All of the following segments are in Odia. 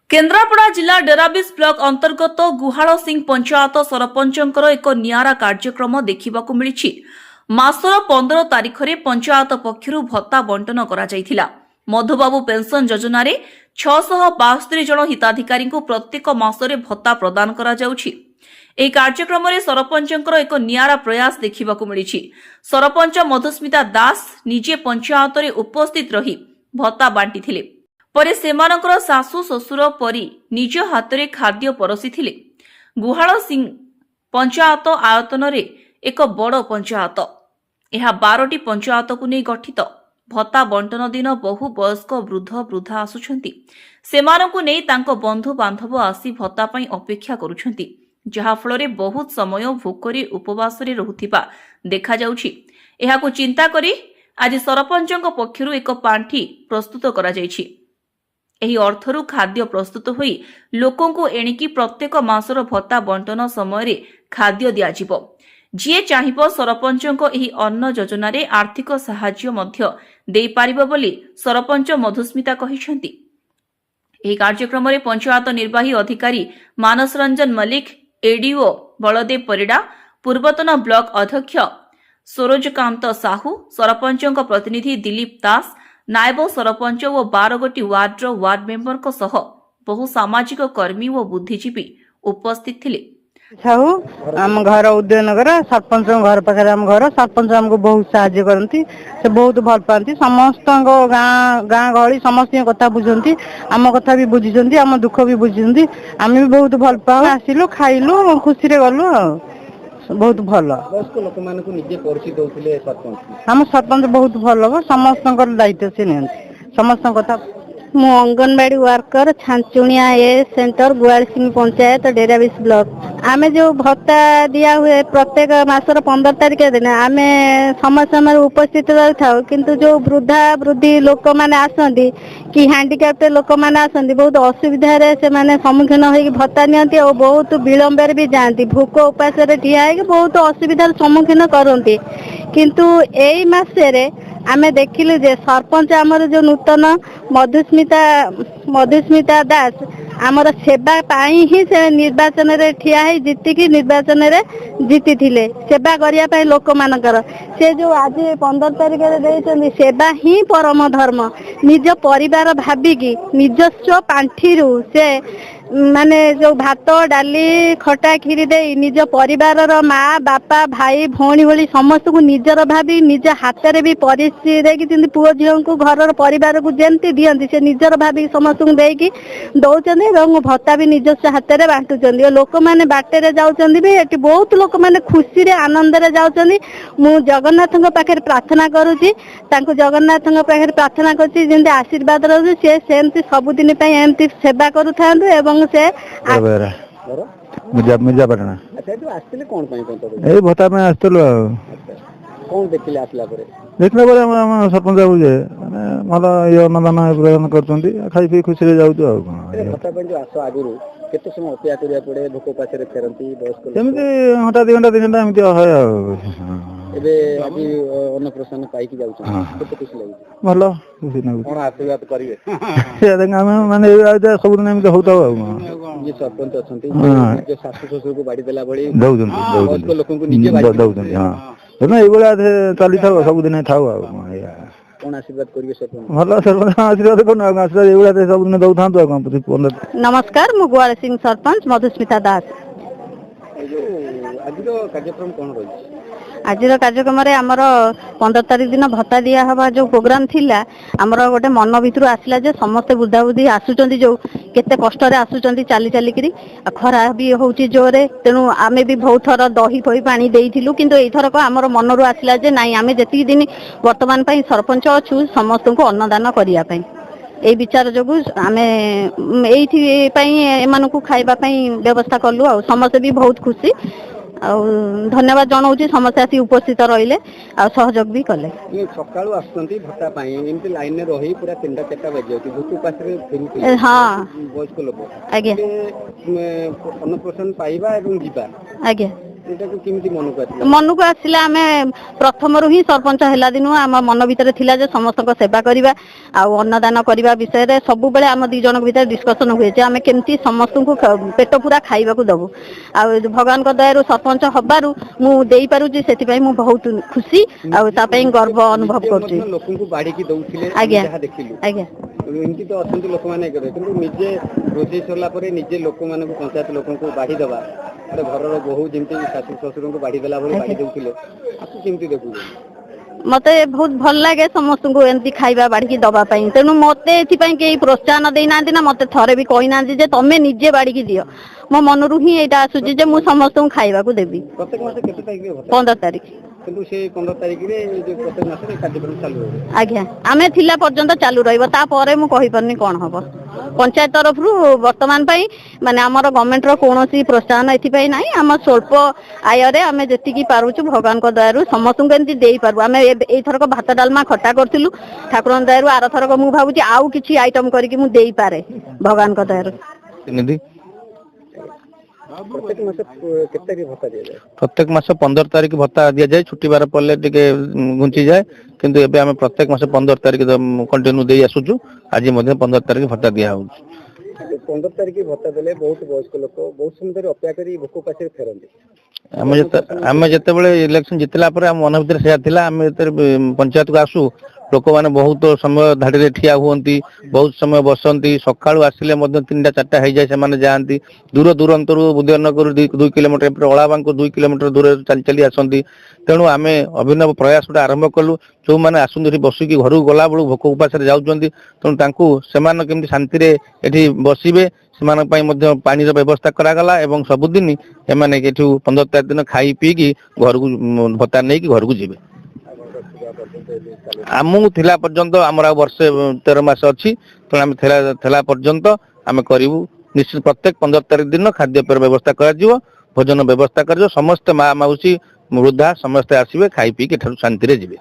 କେନ୍ଦ୍ରାପଡ଼ା ଜିଲ୍ଲା ଡେରାବିଶ ବ୍ଲକ ଅନ୍ତର୍ଗତ ଗୁହାଳ ସିଂ ପଞ୍ଚାୟତ ସରପଞ୍ଚଙ୍କର ଏକ ନିଆରା କାର୍ଯ୍ୟକ୍ରମ ଦେଖିବାକୁ ମିଳିଛି। ମାସର 15 ତାରିଖରେ ପଞ୍ଚାୟତ ପକ୍ଷରୁ ଭତ୍ତା ବଣ୍ଟନ କରାଯାଇଥିଲା। ମଧୁବାବୁ ପେନ୍ସନ ଯୋଜନାରେ 672 ଜଣ ହିତାଧିକାରୀଙ୍କୁ ପ୍ରତ୍ୟେକ ମାସରେ ଭତ୍ତା ପ୍ରଦାନ କରାଯାଉଛି। ଏହି କାର୍ଯ୍ୟକ୍ରମରେ ସରପଞ୍ଚଙ୍କର ଏକ ନିଆରା ପ୍ରୟାସ ଦେଖିବାକୁ ମିଳିଛି। ସରପଞ୍ଚ ମଧୁସ୍ମିତା ଦାସ ନିଜେ ପଞ୍ଚାୟତରେ ଉପସ୍ଥିତ ରହି ଭତ୍ତା ବାଣ୍ଟିଥିଲେ। ପରେ ସେମାନଙ୍କର ଶାଶୁ ଶ୍ୱଶୁର ପରି ନିଜ ହାତରେ ଖାଦ୍ୟ ପରଷିଥିଲେ। ଗୁହାଳ ସିଂ ପଞ୍ଚାୟତ ଆୟତନରେ ଏକ ବଡ଼ ପଞ୍ଚାୟତ। ଏହା 12ଟି ପଞ୍ଚାୟତକୁ ନେଇ ଗଠିତ। ଭତ୍ତା ବଣ୍ଟନ ଦିନ ବହୁ ବୟସ୍କ ବୃଦ୍ଧ ବୃଦ୍ଧା ଆସୁଛନ୍ତି। ସେମାନଙ୍କୁ ନେଇ ତାଙ୍କ ବନ୍ଧୁ ବାନ୍ଧବ ଆସି ଭତ୍ତା ପାଇଁ ଅପେକ୍ଷା କରୁଛନ୍ତି, ଯାହାଫଳରେ ବହୁତ ସମୟ ଭୋକରେ ଉପବାସରେ ରହୁଥିବା ଦେଖାଯାଉଛି। ଏହାକୁ ଚିନ୍ତା କରି ଆଜି ସରପଞ୍ଚଙ୍କ ପକ୍ଷରୁ ଏକ ପାଣ୍ଠି ପ୍ରସ୍ତୁତ କରାଯାଇଛି। ଏହି ଅର୍ଥରୁ ଖାଦ୍ୟ ପ୍ରସ୍ତୁତ ହୋଇ ଲୋକଙ୍କୁ ଏଣିକି ପ୍ରତ୍ୟେକ ମାସର ଭତ୍ତା ବଣ୍ଟନ ସମୟରେ ଖାଦ୍ୟ ଦିଆଯିବ। ଯିଏ ଚାହିଁବ, ସରପଞ୍ଚଙ୍କ ଏହି ଅନ୍ନ ଯୋଜନାରେ ଆର୍ଥିକ ସାହାଯ୍ୟ ମଧ୍ୟ ଦେଇପାରିବ ବୋଲି ସରପଞ୍ଚ ମଧୁସ୍ମିତା କହିଛନ୍ତି। ଏହି କାର୍ଯ୍ୟକ୍ରମରେ ପଞ୍ଚାୟତ ନିର୍ବାହୀ ଅଧିକାରୀ ମାନସ ରଞ୍ଜନ ମଲ୍ଲିକ, ଏଡିଓ ବଳଦେବ ପରିଡ଼ା, ପୂର୍ବତନ ବ୍ଲକ ଅଧ୍ୟକ୍ଷ ସରୋଜକାନ୍ତ ସାହୁ, ସରପଞ୍ଚଙ୍କ ପ୍ରତିନିଧି ଦିଲ୍ଲୀପ ଦାସ, ନାୟବ ସରପଞ୍ଚ ଓ 12 ଗୋଟି ୱାର୍ଡର ୱାର୍ଡ ମେମ୍ବରଙ୍କ ସହ ବହୁ ସାମାଜିକ କର୍ମୀ ଓ ବୁଦ୍ଧିଜୀବୀ ଉପସ୍ଥିତ ଥିଲେ। ସାହୁ, ଆମ ଘର ଉଦୟନଗର। ସରପଞ୍ଚଙ୍କ ଘର ପାଖରେ ଆମ ଘର। ସରପଞ୍ଚ ଆମକୁ ବହୁତ ସାହାଯ୍ୟ କରନ୍ତି। ସେ ବହୁତ ଭଲ ପାଆନ୍ତି ସମସ୍ତଙ୍କ ଗାଁ ଗାଁ ଗହଳି ସମସ୍ତଙ୍କ କଥା ବୁଝନ୍ତି। ଆମ କଥା ବି ବୁଝିଛନ୍ତି, ଆମ ଦୁଃଖ ବି ବୁଝିଛନ୍ତି। ଆମେ ବି ବହୁତ ଭଲ ପାଉ। ଆସିଲୁ, ଖାଇଲୁ, ଖୁସିରେ ଗଲୁ ଆଉ ବହୁତ ଭଲ। ବୟସ୍କ ଲୋକମାନଙ୍କୁ ନିଜେ ପରସି ଦଉଥିଲେ ସରପଞ୍ଚ। ଆମ ସରପଞ୍ଚ ବହୁତ ଭଲ, ସମସ୍ତଙ୍କର ଦାୟିତ୍ୱ ସେ ନିଅନ୍ତି, ସମସ୍ତଙ୍କ କଥା। ମୁଁ ଅଙ୍ଗନବାଡି ୱାର୍କର, ଛାଞ୍ଚୁଣିଆ ଏ ସେଣ୍ଟର, ଗୁଆଳସିଂ ପଞ୍ଚାୟତ, ଡେରାବିଶ ବ୍ଲକ। ଆମେ ଯୋଉ ଭତ୍ତା ଦିଆ ହୁଏ ପ୍ରତ୍ୟେକ ମାସର 15 ତାରିଖ ଦିନ, ଆମେ ସମୟ ସମୟରେ ଉପସ୍ଥିତ ରହିଥାଉ। କିନ୍ତୁ ଯୋଉ ବୃଦ୍ଧା ବୃଦ୍ଧି ଲୋକମାନେ ଆସନ୍ତି କି ହ୍ୟାଣ୍ଡିକ୍ୟାପ୍ଟ ଲୋକମାନେ ଆସନ୍ତି, ବହୁତ ଅସୁବିଧାରେ ସେମାନେ ସମ୍ମୁଖୀନ ହେଇକି ଭତ୍ତା ନିଅନ୍ତି ଆଉ ବହୁତ ବିଳମ୍ବରେ ବି ଯାଆନ୍ତି। ଭୋକ ଉପାସରେ ଠିଆ ହେଇକି ବହୁତ ଅସୁବିଧାର ସମ୍ମୁଖୀନ କରନ୍ତି। କିନ୍ତୁ ଏଇ ମାସରେ ଆମେ ଦେଖିଲୁ ଯେ ସରପଞ୍ଚ ଆମର ଯୋଉ ନୂତନ ମଧୁସ୍ମିତା ଦାସ, ଆମର ସେବା ପାଇଁ ହିଁ ସେ ନିର୍ବାଚନରେ ଠିଆ ହେଇ ଜିତିକି ନିର୍ବାଚନରେ ଜିତିଥିଲେ, ସେବା କରିବା ପାଇଁ ଲୋକମାନଙ୍କର। ସେ ଯୋଉ ଆଜି 15 ତାରିଖରେ ଦେଇଛନ୍ତି, ସେବା ହିଁ ପରମ ଧର୍ମ, ନିଜ ପରିବାର ଭାବିକି ନିଜସ୍ୱ ପାଣ୍ଠିରୁ ସେ ମାନେ ଯୋଉ ଭାତ, ଡାଲି, ଖଟା, କ୍ଷୀରି ଦେଇ ନିଜ ପରିବାରର ମା, ବାପା, ଭାଇ, ଭଉଣୀ ଭଳି ସମସ୍ତଙ୍କୁ ନିଜର ଭାବି ନିଜ ହାତରେ ବି ପରସି ଦେଇକି, ଯେମିତି ପୁଅ ଝିଅଙ୍କୁ ଘରର ପରିବାରକୁ ଯେମିତି ଦିଅନ୍ତି, ସେ ନିଜର ଭାବିକି ସମସ୍ତଙ୍କୁ ଦେଇକି ଦଉଛନ୍ତି ଏବଂ ଭତ୍ତା ବି ନିଜସ୍ୱ ହାତରେ ବାଣ୍ଟୁଛନ୍ତି ଓ ଲୋକମାନେ ବାଟରେ ଯାଉଛନ୍ତି ବି, ଏଠି ବହୁତ ଲୋକମାନେ ଖୁସିରେ ଆନନ୍ଦରେ ଯାଉଛନ୍ତି। ମୁଁ ଜଗନ୍ନାଥଙ୍କ ପାଖରେ ପ୍ରାର୍ଥନା କରୁଛି, ତାଙ୍କୁ ଜଗନ୍ନାଥଙ୍କ ପାଖରେ ପ୍ରାର୍ଥନା କରୁଛି, ଯେମିତି ଆଶୀର୍ବାଦ ରହୁଛି, ସେ ସେମିତି ସବୁଦିନ ପାଇଁ ଏମିତି ସେବା କରୁଥାନ୍ତୁ ଏବଂ ସେ ବେହେରା। ଘର? ମିର୍ଜାପାଟଣା। ଆଚ୍ଛା, ଏଠୁ ଆସିଥିଲେ କଣ ପାଇଁ ପଞ୍ଚାୟତ? ଏଇ ଭତ୍ତା ପାଇଁ ଆସିଥିଲୁ ଆଉ। ଆଚ୍ଛା, କଣ ଦେଖିଲେ ଆସିଲା ପରେ? ଦେଖିଲା ପରେ ଆମ ସରପଞ୍ଚ ବାବୁ ଯେ ମାନେ ଭଲ ଇଏ ଅନ୍ନଦାନ ପ୍ରଦାନ କରୁଛନ୍ତି, ଖାଇ ପିଇ ଖୁସିରେ ଯାଉଛୁ ଆଉ କଣ। ଏ ଭତ୍ତା ପାଇଁ ଯୋଉ ଆସ, ଆଗରୁ କେତେ ସମୟ ଅପେକ୍ଷା କରିବାକୁ ପଡେ, ଭୋକ ଉପାସରେ ଫେରନ୍ତି ବୟସ୍କ ଲୋକ? ସେମିତି ଘଣ୍ଟା, 2 ଘଣ୍ଟା, 3 ଘଣ୍ଟା ଏମିତି ହୁଏ ଆଉ। ଏବେ ଆଜି ଅନ୍ନପ୍ରସନ୍ନ ପାଇକି ଯାଉଛନ୍ତି? ହଁ। କେତେ ଖୁସି ଲାଗୁଛି? ଭଲ ଖୁସି ଲାଗୁଛି। କଣ ଆଶୀର୍ବାଦ କରିବେ? ସେ ଦେଖ, ଆମେ ମାନେ ଏଇ ସବୁଦିନ ଏମିତି ହଉଥାଉ ଆଉ କଣ। ଯିଏ ସରପଞ୍ଚ ଅଛନ୍ତି, ନିଜ ଶାଶୁ ଶ୍ୱଶୁରକୁ ବାଢି ଦେଲା ଭଳି ଦଉଛନ୍ତି। ବୟସ୍କ ଲୋକଙ୍କୁ ନିଜେ ବାଢି ଦଉଛନ୍ତି, ହଁ। ତେଣୁ ଏଇଭଳିଆ ଚାଲିଥାଉ, ସବୁଦିନ ଥାଉ ଆଉ କଣ ଏଇଆ। କଣ ଆଶୀର୍ବାଦ କରିବେ ସରପଞ୍ଚ? ଭଲ, ସରପଞ୍ଚ ଆଶୀର୍ବାଦ କରୁନୁ ଆଉ କଣ, ଆଶୀର୍ବାଦ ଏଇଭଳିଆ ସବୁଦିନ ଦଉଥାନ୍ତୁ ଆଉ କଣ 15। ନମସ୍କାର, ମୁଁ ଗୁଆଳ ସିଂ ସରପଞ୍ଚ ମଧୁସ୍ମିତା ଦାସ। ଏଇ ଯୋଉ ଆଜିର କାର୍ଯ୍ୟକ୍ରମ କଣ ରହିଛି? ଆଜିର କାର୍ଯ୍ୟକ୍ରମରେ ଆମର 15 ତାରିଖ ଦିନ ଭତ୍ତା ଦିଆ ହବା ଯୋଉ ପ୍ରୋଗ୍ରାମ ଥିଲା, ଆମର ଗୋଟେ ମନ ଭିତରୁ ଆସିଲା ଯେ ସମସ୍ତେ ବୃଦ୍ଧା ବୃଦ୍ଧି ଆସୁଛନ୍ତି, ଯୋଉ କେତେ କଷ୍ଟରେ ଆସୁଛନ୍ତି ଚାଲି ଚାଲିକିରି, ଆଉ ଖରା ବି ହଉଛି ଜୋରେ। ତେଣୁ ଆମେ ବି ବହୁତ ଥର ଦହି ଫହି ପାଣି ଦେଇଥିଲୁ। କିନ୍ତୁ ଏଇଥରକ ଆମର ମନରୁ ଆସିଲା ଯେ ନାଇଁ, ଆମେ ଯେତିକି ଦିନ ବର୍ତ୍ତମାନ ପାଇଁ ସରପଞ୍ଚ ଅଛୁ, ସମସ୍ତଙ୍କୁ ଅନ୍ନଦାନ କରିବା ପାଇଁ। ଏଇ ବିଚାର ଯୋଗୁ ଆମେ ଏଇଥି ପାଇଁ ଏମାନଙ୍କୁ ଖାଇବା ପାଇଁ ବ୍ୟବସ୍ଥା କଲୁ ଆଉ ସମସ୍ତେ ବି ବହୁତ ଖୁସି। ଆଉ ଧନ୍ୟବାଦ ଜଣାଉଛି, ସମସ୍ତେ ଆସି ଉପସ୍ଥିତ ରହିଲେ ଆଉ ସହଯୋଗ ବି କଲେ। ଇଏ ସକାଳୁ ଆସୁଛନ୍ତି ଭତ୍ତା ପାଇଁ, ଏମିତି ଲାଇନରେ ରହି ପୁରା 3ଟା 4ଟା ବାଜି ଯାଉଛି, ଭୋକ ଉପାସରେ ଫେରୁଥିଲେ ବୟସ୍କ ଲୋକ। ଏବେ ଅନ୍ନପ୍ରସନ୍ନ ପାଇବା ଏବଂ ଯିବା। ଆଜ୍ଞା। ଏଇଟାକୁ କେମିତି ମନକୁ ଆସିଲା? ମନକୁ ଆସିଲା, ଆମେ ପ୍ରଥମରୁ ହିଁ ସରପଞ୍ଚ ହେଲା ଦିନୁ ଆମ ମନ ଭିତରେ ଥିଲା ଯେ ସମସ୍ତଙ୍କ ସେବା କରିବା ଆଉ ଅନ୍ନଦାନ କରିବା ବିଷୟରେ ସବୁବେଳେ ଆମ ଦି ଜଣଙ୍କ ଭିତରେ ଡିସ୍କସନ ହୁଏ ଯେ ଆମେ କେମିତି ସମସ୍ତଙ୍କୁ ପେଟ ପୁରା ଖାଇବାକୁ ଦବୁ। ଆଉ ଭଗବାନଙ୍କ ଦୟାରୁ ସରପଞ୍ଚ ହବାରୁ ମୁଁ ଦେଇପାରୁଛି, ସେଥିପାଇଁ ମୁଁ ବହୁତ ଖୁସି ଆଉ ତା ପାଇଁ ଗର୍ବ ଅନୁଭବ ନିଜେ କରୁଛି। ମଧ୍ୟ ଲୋକଙ୍କୁ ବାଢିକି ଦଉଥିଲେ ଆମେ ଯାହା ଦେଖିଲୁ। ଏମିତି ତ ଅଛନ୍ତି ଲୋକମାନେ ଇଏ କରିବେ, କିନ୍ତୁ ନିଜେ ରୋଷେଇ ସରିଲା ପରେ ନିଜେ ଲୋକମାନଙ୍କୁ, ପଞ୍ଚାୟତ ଲୋକଙ୍କୁ ବାଢି ଦବା, ଗୋଟେ ଘରର ବୋହୂ ଯେମିତି ଶାଶୁ ଶ୍ୱଶୁରଙ୍କୁ ବାଢି ଦେଲା ଭଳି ବାଢି ଦଉଥିଲେ, ଆକୁ କେମିତି ଦେଖୁଛନ୍ତି? ମତେ ବହୁତ ଭଲ ଲାଗେ ସମସ୍ତଙ୍କୁ ଏମିତି ଖାଇବା ବାଢିକି ଦବା ପାଇଁ। ତେଣୁ ମତେ ଏଥିପାଇଁ କେହି ପ୍ରୋତ୍ସାହନ ଦେଇନାହାନ୍ତି ନା ମତେ ଥରେ ବି କହିନାହାନ୍ତି ଯେ ତମେ ନିଜେ ବାଢିକି ଦିଅ। ମୋ ମନରୁ ହିଁ ଏଇଟା ଆସୁଛି ଯେ ମୁଁ ସମସ୍ତଙ୍କୁ ଖାଇବାକୁ ଦେବି। ପ୍ରତ୍ୟେକ ମାସ କେତେ ତାରିଖରେ ଭତ୍ତା? 15 ତାରିଖ। କିନ୍ତୁ ସେ 15 ତାରିଖରେ ଏଇ ଯୋଉ ପ୍ରତ୍ୟେକ ମାସରେ ଏ କାର୍ଯ୍ୟକ୍ରମ ଚାଲୁ ରହିବ? ଆଜ୍ଞା, ଆମେ ଥିଲା ପର୍ଯ୍ୟନ୍ତ ଚାଲୁ ରହିବ। ତାପରେ ମୁଁ କହିପାରୁନି କଣ ହବ। ପଞ୍ଚାୟତ ତରଫରୁ ବର୍ତ୍ତମାନ ପାଇଁ ମାନେ ଆମର ଗଭର୍ଣ୍ଣମେଣ୍ଟର କୌଣସି ପ୍ରୋତ୍ସାହନ ଏଥିପାଇଁ ନାହିଁ। ଆମ ସ୍ୱଳ୍ପ ଆୟରେ ଆମେ ଯେତିକି ପାରୁଛୁ, ଭଗବାନଙ୍କ ଦୟାରୁ ସମସ୍ତଙ୍କୁ ଏମିତି ଦେଇପାରୁ। ଆମେ ଏବେ ଏଇଥରକ ଭାତ, ଡାଲମା, ଖଟା କରିଥିଲୁ। ଠାକୁରଙ୍କ ଦୟାରୁ ଆରଥରକ ମୁଁ ଭାବୁଛି ଆଉ କିଛି ଆଇଟମ କରିକି ମୁଁ ଦେଇପାରେ, ଭଗବାନଙ୍କ ଦୟାରୁ। ତିନିଦି। ପ୍ରତ୍ୟେକ ମାସ କେତେ ତାରିଖ ଭତ୍ତା ଦିଆଯାଏ? ପ୍ରତ୍ୟେକ ମାସ 15 ତାରିଖ ଭତ୍ତା ଦିଆଯାଏ। ଛୁଟିବାର ପଡ଼ିଲେ ଟିକେ ଘୁଞ୍ଚିଯାଏ, କିନ୍ତୁ ଏବେ ଆମେ ପ୍ରତ୍ୟେକ ମାସ 15 ତାରିଖ କଣ୍ଟିନ୍ୟୁ ଦେଇ ଆସୁଛୁ। ଆଜି ମଧ୍ୟ 15 ତାରିଖ ଭତ୍ତା ଦିଆହଉଛି। 15 ତାରିଖ ଭତ୍ତା ଦେଲେ ବହୁତ ବୟସ୍କ ଲୋକ ବହୁତ ସମୟ ଧରି ଅପେକ୍ଷା କରି ଭୋକ ଉପାସରେ ଫେରନ୍ତି। ଆମେ ଯେତେବେଳେ ଇଲେକ୍ସନ ଜିତିଲା ପରେ ଆମ ମନ ଭିତରେ ସେୟା ଥିଲା। ଆମେ ଯେତେବେଳେ ପଞ୍ଚାୟତକୁ ଆସୁ, ଲୋକମାନେ ବହୁତ ସମୟ ଧାଡ଼ିରେ ଠିଆ ହୁଅନ୍ତି, ବହୁତ ସମୟ ବସନ୍ତି। ସକାଳୁ ଆସିଲେ ମଧ୍ୟ 3ଟା 4ଟା ହେଇଯାଏ, ସେମାନେ ଯାଆନ୍ତି। ଦୂର ଦୂରାନ୍ତରୁ, ଉଦୟନଗରରୁ 2 କିଲୋମିଟର, ଏପଟେ ଅଳାବାଙ୍କୁ 2 କିଲୋମିଟର ଦୂରରେ ଚାଲି ଚାଲି ଆସନ୍ତି। ତେଣୁ ଆମେ ଅଭିନବ ପ୍ରୟାସ ଗୋଟେ ଆରମ୍ଭ କଲୁ। ଯୋଉମାନେ ଆସନ୍ତି, ଏଠି ବସିକି ଘରକୁ ଗଲା ବେଳକୁ ଭୋକ ଉପାସରେ ଯାଉଛନ୍ତି, ତେଣୁ ତାଙ୍କୁ ସେମାନେ କେମିତି ଶାନ୍ତିରେ ଏଠି ବସିବେ, ସେମାନଙ୍କ ପାଇଁ ମଧ୍ୟ ପାଣିର ବ୍ୟବସ୍ଥା କରାଗଲା ଏବଂ ସବୁଦିନ ଏମାନେ ଏଠୁ 15 ତାରିଖ ଦିନ ଖାଇ ପିଇକି ଘରକୁ ଭତ୍ତା ନେଇକି ଘରକୁ ଯିବେ। ଆମକୁ ଥିଲା ପର୍ଯ୍ୟନ୍ତ, ଆମର ଆଉ ବର୍ଷେ 13 ମାସ ଅଛି, ତେଣୁ ଆମେ ଥିଲା ଥିଲା ପର୍ଯ୍ୟନ୍ତ ଆମେ କରିବୁ ନିଶ୍ଚିତ। ପ୍ରତ୍ୟେକ 15 ତାରିଖ ଦିନ ଖାଦ୍ୟପେୟର ବ୍ୟବସ୍ଥା କରାଯିବ, ଭୋଜନ ବ୍ୟବସ୍ଥା କରାଯିବ। ସମସ୍ତେ ମା, ମାଉସୀ, ବୃଦ୍ଧା ସମସ୍ତେ ଆସିବେ, ଖାଇ ପିଇକି ଏଠାରୁ ଶାନ୍ତିରେ ଯିବେ।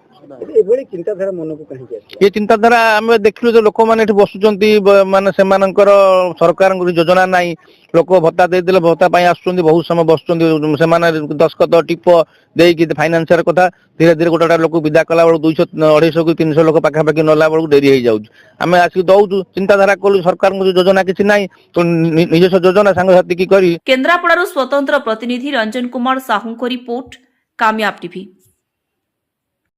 ଏଭଳି ଚିନ୍ତାଧାରା ମନକୁ କାହିଁକି ଆସିଲା? ଏ ଚିନ୍ତାଧାରା ଆମେ ଦେଖିଲୁ ଯେ ଲୋକମାନେ ଏଠି ବସୁଛନ୍ତି, ମାନେ ସେମାନଙ୍କର ସରକାରଙ୍କ ଯୋଜନା ନାହିଁ। ଲୋକ ଭତ୍ତା ଦେଇଦେଲେ ଭତ୍ତା ପାଇଁ ଆସୁଛନ୍ତି, ବହୁତ ସମୟ ବସୁଛନ୍ତି। ସେମାନେ ଦସ୍ତଖତ, ଟିପ ଦେଇକି ଫାଇନାନ୍ସିଆର କଥା ଧୀରେ ଧୀରେ ଗୋଟେ ଗୋଟେ ଲୋକ ବିଦା କଲା ବେଳକୁ 200, 250 କି 300 ଲୋକ ପାଖାପାଖି ନେଲା ବେଳକୁ ଡେରି ହେଇଯାଉଛି। ଆମେ ଆସିକି ଦଉଛୁ। ଚିନ୍ତାଧାରା କଲୁ, ସରକାରଙ୍କ ଯୋଉ ଯୋଜନା କିଛି ନାହିଁ, ତ ନିଜସ୍ୱ ଯୋଜନା ସାଙ୍ଗସାଥି କି କରି କେନ୍ଦ୍ରାପଡ଼ାରୁ ସ୍ୱତନ୍ତ୍ର ପ୍ରତିନିଧି ରଞ୍ଜନ କୁମାର ସାହୁଙ୍କ ରିପୋର୍ଟ, କାମିୟାବ ଟିଭି।